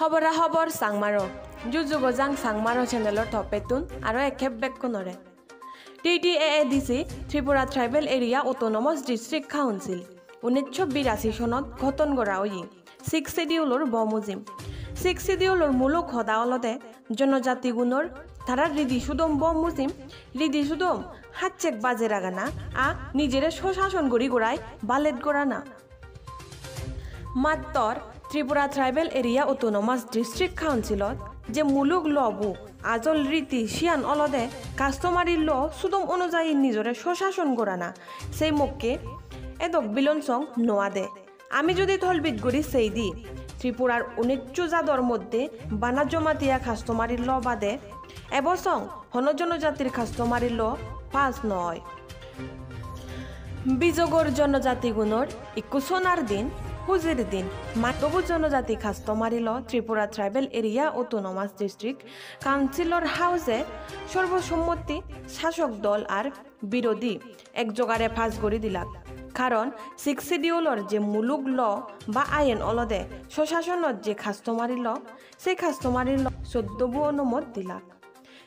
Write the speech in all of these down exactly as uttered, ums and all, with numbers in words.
Hobora hobor Changmaro, juju gojang Changmaro channelor toppettun aro ekkep bekkunore. T T A A D C, Tripura Tribal Area Autonomous District Council, unnisso birasi sonot goton gora oye. Sixth Scheduleor bo mujim. Sixth Scheduleor muluk hoda olode jonojatigunor tara ridi sudom bo mujim, ridi sudom hachchek baje ragana, a nijere sosason guri gurai balet gorana. Mattor Tripura Tribal Area Autonomous District Councilot je muluk law bu ajol riti siyan olode customary law sudom onujayi nijore sosason gorana, sei mokke edok bilon song no ade. Ami jodi tolbij guri sei di, Tripurar unnisso jador moddhe bana Jomatia customary law bade ebo song hono jonojatir customary law pass noi. Bijogor jonojatigunor ikku sonar din, hujir din, mattobu jonojati customary law Tripura Tribal Area Autonomous District Councilor house-e sorbosommoti sasok dol ar birodhi ek jogare pass guri dilak. Karon Sixth Scheduleor je muluk law ba ayen olode sosasonot je customary law, se customary law soddobu onumot dilak.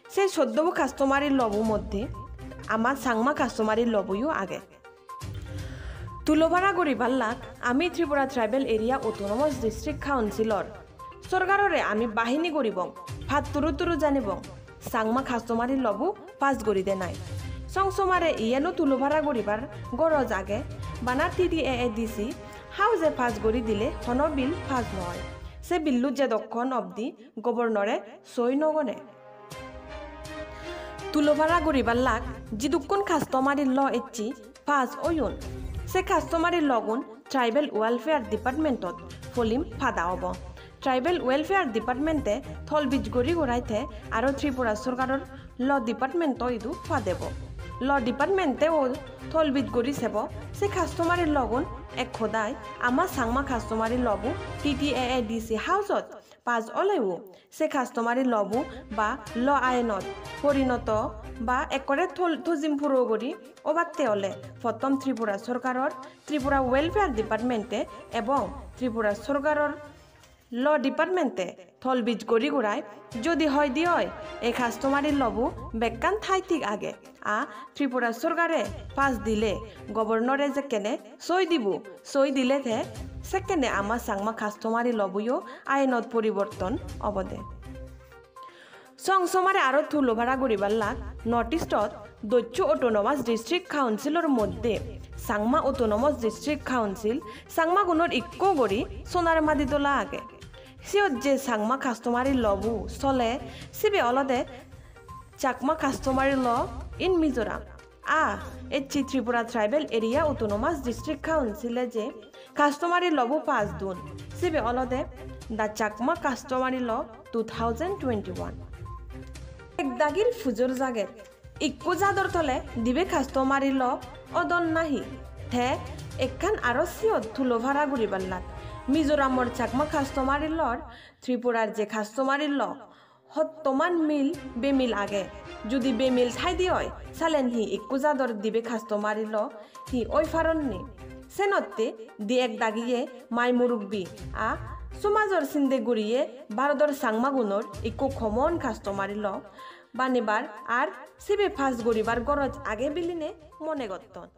Se soddobu customary law bu moddhe ama Changma customary law buyo age. Tulobara guribar lak ami Tripura Tribal Area Autonomous District Councilor sorkarore ami bahini guribong, patturu turu janibong, Changma customary law bu pass guri denai. Song somare iyeno tulobara guribar goroj age, bana T T A A D C house-e pass guri dile hono bill pass noi. Se billu jedokkon obdi governor-e soi no gone. Tulobara guribar lak jidukkun customary law ecche pass oyon, se customary law gun Tribal Welfare Department-ot polim pada obo. Tribal Welfare Department-e tolbij guri gurai te aro Tripura sorkaror Law Department-o idu padebo. Law Department-e o tolbij guri sebo se customary law gun ek hodai ama Changma customary law bu T T A A D C house-ot pass oleyo se customary law bu ba law ainot porinoto ba ekkore thol-, thojim puro guri obatte ole pottom Tripura sorkaror, Tripura Welfare Department-e ebong Tripura sorkaror Law Department-e tolbij guri gurai jodi hoi di oi, ei customary law bu bekkan thai thik age. A Tripura sorkare pass dile, governor-e jekkene soi dibo, soi dile te sekkene ama Changma customary law buyo ainot poriborton obode. Song somare aro tulobara guribar lak North East-ot dosso Autonomous District Council-or moddhe Changma Autonomous District Council, Changmagunor ikko guri sonar madi dola age. Siyot je Changma customary law bu sole, sibe olode Chakma Customary Law in Mizoram. A, ecche Tripura Tribal Area Autonomous District Council-e je customary law bu pass dun, sibe olode The Chakma Customary Law two thousand twenty-one. Ek dagir pujor jaget, ikko jador tole dibe customary law odon nahi? Te ekkan aro siyot tulobara guribar lak. Mizoramor Chakma customary law-r Tripurar je customary law, hottoman mil bemil age. Judi bemil thai di oi, salen hi ikko jador dibe customary law hi oi paron ni? Senotte di ek dagiye mai murubbi a somajor sinde guriye Bharodor Changmagunor ikko common customary law banebar ar sibe pass guribar goroj age biline mone gotton.